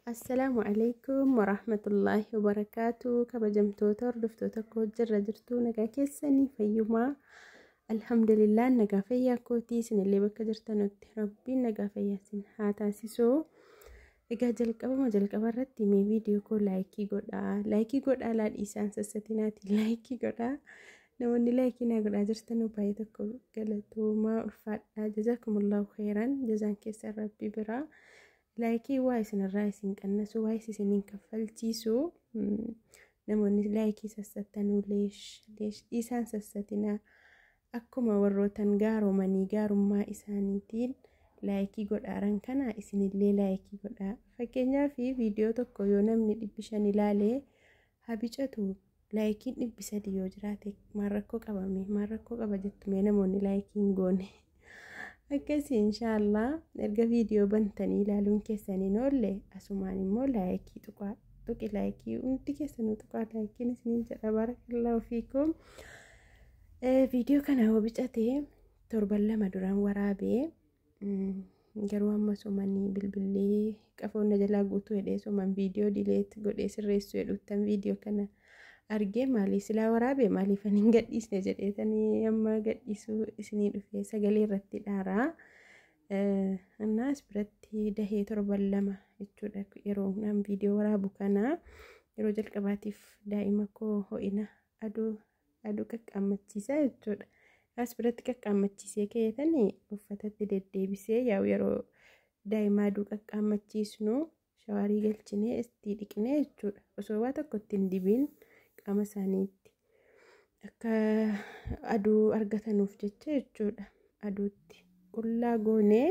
Assalaamu alaikum warahmatullaahi wabarakaatu. Kabajamtoota hordoftoota koo, jirra jirtuu? Nagaa keessanii? Fayyumaa? Alhamdulillah, nagaa fayyaa kootii. Isinillee bakka jirtanutti Rabbiin nagaa fayyaa isin haa taasisu. Egaa jalqabama jalqaba irratti mee viidiyoo koo like godhaa, like godhaa, laa dhiisaan sassatinaati, like godhaa. Namoonni like naa godhaa jirtan baay'ee tokko galatoomaa, ulfaadhaa. Jazaakumullahu khairan, jazaan keessan Rabbi biraa. Like waa isinirraa isin qannasu, waa isiniin kaffalchiisu. Namoonni like sassattanuu, leesh leesh dhiisaan sassatinaa. Akkuma warrootan gaaromanii gaarummaa isaaniitiin like godhaaran kana isinillee like godhaa. Fakkeenyaaf, viidiyoo tokko yoo namni 500 ilaalee haa bicatu, likeiin 300 yoo jiraate maal rakkoo qabame, maal rakkoo qaba jettu mee namoonni like hin goone? Akkasii inshaallah, erga viidiyoo bantanii ilaaluun keessaniin oolle, asumaan immoo like tuqaa, tuqi, like hundi keessanuu tuqaa, likeiin isiniin jedha. Barakallahu fiikum. Viidiyoo kana yoo bicate torban 2 duraan waraabee, garuu amma somanii bilbillee qafoonna jalaa guutuu hidhee, soman viidiyoo delete godhee sirreessuu jedhuttan viidiyoo kana argee, maalii silaa waraabee maaliif ani hin gadhiisne jedheetanii amma gadhiisuu isinii dhufee sagalee irratti dhaaraa. Innaas biratti dahee torban 2 jechuudha. Yeroo naan viidiyoo waraabu kana yeroo jalqabaatiif daa'ima koo ho'ina aduu qaqqaammachiisaa jechuudha. As biratti qaqqaammachiisee keeyatanii uffatatti deddeebisee, yaa'u yeroo daa'ima aduu qaqqaammachiisnu shower galchinee itti dhiqnee jechuudha. Osoo waa tokko itti hin dibiin qaama isaaniitti akka aduu argatanuuf jecha jechuudha. Aduutti qullaa goonee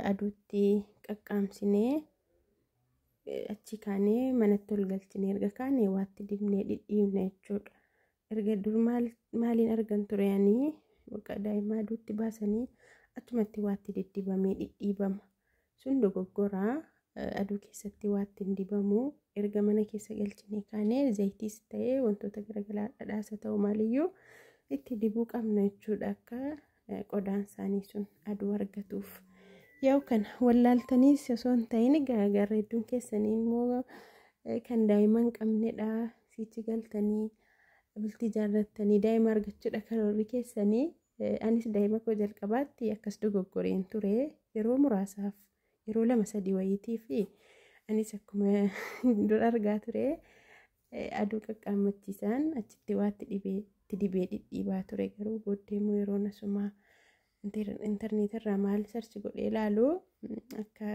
aduutti qaqqaamsinee, achi kaanee manatti ol galchinee, erga kaanee waatti dibnee dhidhiibna jechuudha. Erga dur maaliin argan ture ani, bakka daa'ima aduutti baasanii achumatti waatti diddibamee dhidhiibama. Sun dogoggoraa, aduu keessatti waatti hin dibamu. Erga mana keessa galchinee kaanee zayitiis ta'ee wantoota garaagaraa, dhadhaasa ta'u maaliyyuu itti dibuu qabna jechuudha, akka qodaan isaanii sun aduu argatuuf. Yaa'u kana wallaaltaniis osoo hin ta'in, garee hedduun keessanii immoo kan daa'ima hin qabnedha. Sichi galtanii bultii jaarrattanii daa'ima argachuudha karoorri keessanii. Anis daa'ima koo jalqabaatti akkas dogoggoreen ture yeroo muraasaaf, yeroo 2 3 wayiitii fi anis akkuma dura argaa ture aduu qaqqaammachiisaan achitti waatti dhibee itti dibee dhidhiibaa ture. Garuu booddee immoo yeroo nasumaa intarneetirraa maal search godhee ilaalu, akka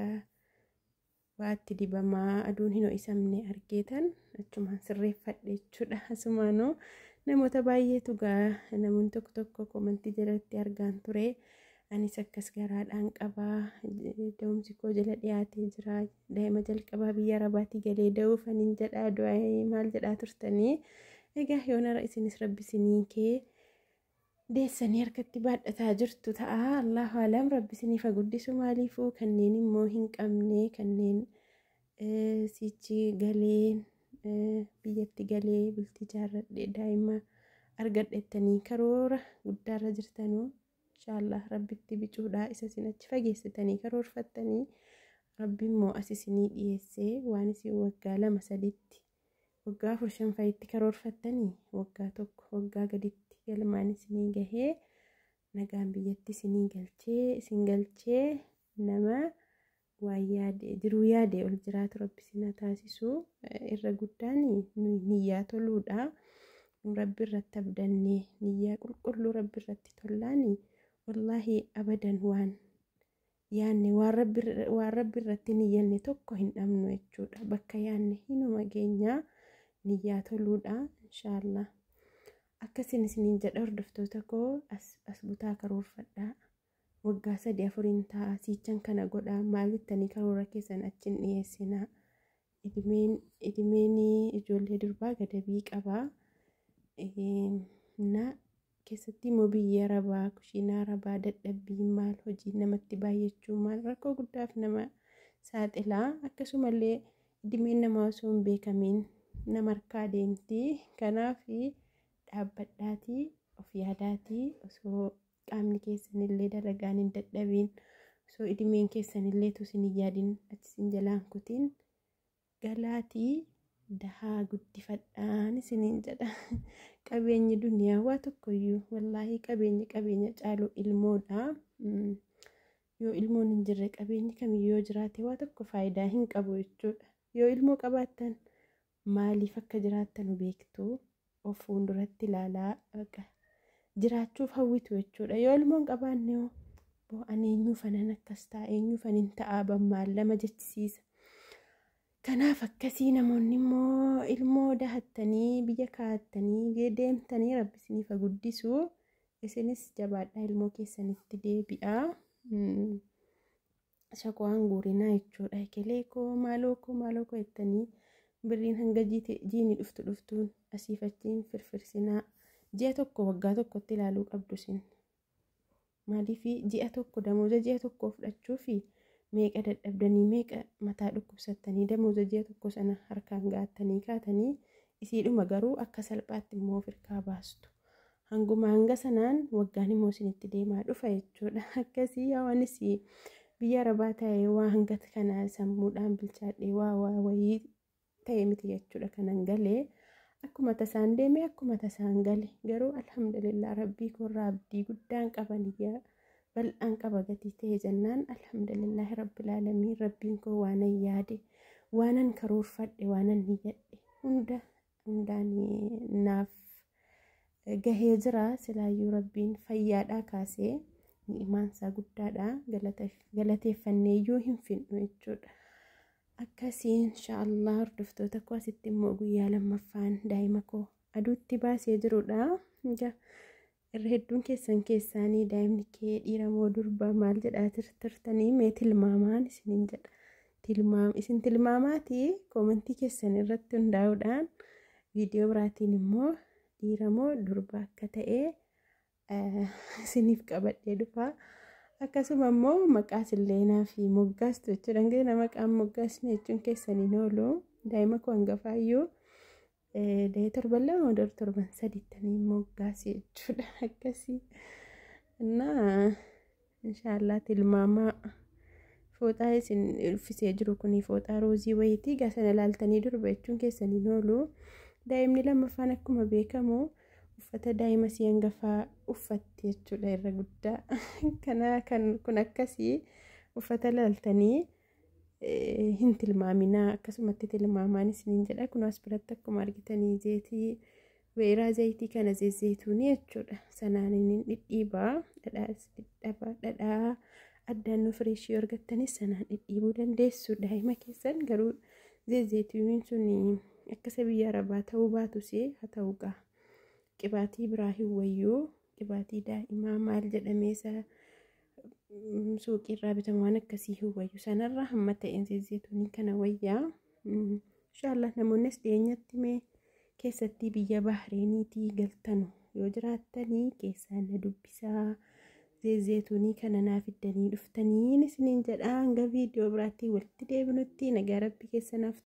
waatti dibamaa aduun hin ho'isamne argeetan achumaan sirreeffadhe jechuudha. Asumaanuu namoota baay'eetu gaa namoonni tokko tokko comment jalatti argaan ture. Anis akkas garaadhaan qabaa, da'umsi koo jala dhiyaatee jira, daa'ima jalqabaa biyya Arabaatii galee da'uuf anin jedhaa, du'aa maal jedhaa turtanii. Egaa yoonara isinis Rabbi isinii kee deessanii harkatti baadhataa jirtu ta'a. Allahu alam, Rabbi isiniif haa guddisu. Maaliifuu kanneen immoo hin qabne, kanneen sichi galee biyyatti galee bultii jaarradhe daa'ima argadhettanii karoora guddaarra jirtanuu, inshaallah Rabbitti bicuudha. Isa isin achi fageessitanii karoorfattanii, Rabbi immoo as isinii dhiyeessee, waan isin waggaa 2 3tti, waggaa 4 5 fa'itti karoorfattanii, waggaa 1 waggaa gaditti galmaan isinii gahee, nagaan biyyatti isinii galchee, isin galchee, nama waan yaade, jiruu yaade ol jiraatu Rabbi isin haa taasisu. Irra guddaan niyyaa toluudha. Rabbi irratti abdannee niyyaa qulqulluu Rabbi irratti tollaani, wallaahi abadan waan yaanne, waan Rabbi irratti niyyanne tokko hin dhabnu jechuudha. Bakka yaanne hinuma geenyaa, niyyaa toluudha inshaallah. Akkasin isiniin jedha hordoftoota koo, as butaa karoorfadhaa. Waggaa 3 4iin ta'a, siichan kana godhaa maal jettanii karoora keessan achiin dhiyeessinaa. Idimeen ijoollee durbaa gadabii qabaa. Na keessatti immoo biyya Arabaa, kushiinaa Arabaa, dadhabbii maal, hojii namatti baay'achuu maal, rakkoo guddaaf nama saaxilaa. Akkasumallee idimeen namaa osoo hin beekamiin nama harkaa deemti. Kanaaf dhaabbadhaatii of yaadaatii, osoo qaamni keessanillee dalagaan hin dadhabiin, Soo idimeen keessanillee isin hin yaadin achi isin jalaan kutiin galaatii dahaa guddifadhaan isiniin jedha. Qabeenyi duniyaa waa tokkoyyuu wallaahi qabeenyi qabeenya caalu ilmoodha. Yoo ilmoon hin jirre qabeenyi kamiyyuu yoo jiraate waa tokko faayidaa hin qabu jechuudha. Yoo ilmoo qabaattan maaliif akka jiraattan beektu, of fuulduratti ilaalaa jiraachuuf hawwitu jechuudha. Yoo ilmoon qabaanne hoo ani eenyuufanan akkas ta'a, eenyuufan hin ta'a bammaan lama jechisiisa. Kanaaf akkasii namoonni immoo ilmoo dahattanii biyya kaa'attanii deemtanii rabbi isiniif haa guddisu. Isinis jabaadhaa ilmoo keessanitti deebi'aa. Shakwaan guurinaa jechuudha. Ekelee koo maaloo koo maaloo koo jettanii birriin hanga jiini dhuftu dhuftuun asiif achiin firfirsinaa. Ji'a tokko waggaa tokkotti ilaaluu qabdu isin. Maaliif ji'a tokko damooza ji'a tokko fudhachuufi meeqa dadhabdanii meeqa mataa dhukkubsattanii damooza ji'a tokko sana harkaan ga'attanii kaatanii isiidhuma garuu akka salphaatti immoo of hirkaa baastu. Hanguma hanga sanaan waggaan immoo isinitti deemaa dhufa jechuudha. Akkasii yaa anis biyya arabaa ta'ee waa hanga kana sammuudhaan bilchaadhee waa waa wayii ta'e miti jechuudha kanan galee. Akkuma tasaan deeme akkuma tasaan gale garuu alhamdulillah rabbii koorraa abdii guddaan qaban bal'aan qaba gatii ta'e jennaan alhamdulillah rabbil aalamiin rabbiin koo waanan yaade waanan karoorfadhe waanan niyyadhe hunda hundaan naaf gahee jira. Silaayyuu rabbiin fayyaadhaa kaasee ni'imaansaa guddaadha galateeffanneeyyuu hin finnu jechuudha. Akkasii inshaallah hordoftoota koo asitti immoo guyyaa lammaffaan daa'ima koo aduutti baasee jirudha. Irra hedduun keessan keessaanii daa'imni kee dhiira moo durba maal jedhaa turtanii mee tilmaamaan isiniin jedha. Isin tilmaamaatii koomentii keessan irratti hundaa'uudhaan viidiyoo biraatiin immoo dhiira moo durba akka ta'e isiniif qabadhee dhufa. Akkasuma immoo maqaas illeenaa fi moggaastu jechuudha. Hanga maqaan moggaasne jechuun keessaniin oolu daa'ima koo hangafaayyuu da'ee torban 2 moo torban 3ttanii moggaase jechuudha. Akkasii. Innaa inshaallah tilmaamaa fooxaa isin uffisee jiru kun fooxaa roozii wayiitii egaa sana ilaaltanii durba jechuun keessaniin oolu. Daa'imni lammaffaan akkuma beekamu uffata daa'ima si hangafaa uffatti jechuudha irra guddaa. Kana kan kun akkasii uffata ilaaltanii hin tilmaaminaa akkasumatti tilmaamaan isiniin jedha. Kun as biratti akkuma argitanii zeetii weeraa zayitii kana zezzeetuuni jechuudha. Sanaan inni dhidhiibaa dhadhaas dhidhaba dhadhaa addaan nu fireeshii argattanis sanaan dhidhiibuu dandeessu daa'ima keessan. Garuu zezzeetuuniin sun akka isa biyya arabaa ta'uu baatus haa ta'u gaa. Qibaatii biraa hin wayyuu qibaatii daa'imaa maal jedhamee isa suuqiirraa bitamu waan akkasii hin wayyu sanarra hamma ta'een zezzeetuunii kana wayyaa. Inshaallah namoonnis dhiyeenyatti mee keessatti biyya Bahreeniitii galtanu yoo jiraattanii keessaan na dubbisaa zezzeetuunii kana naa fiddanii dhuftaniin isiniin jedha. Hanga viidiyoo biraatti walitti deebinutti nagaa rabbi keessanaaf.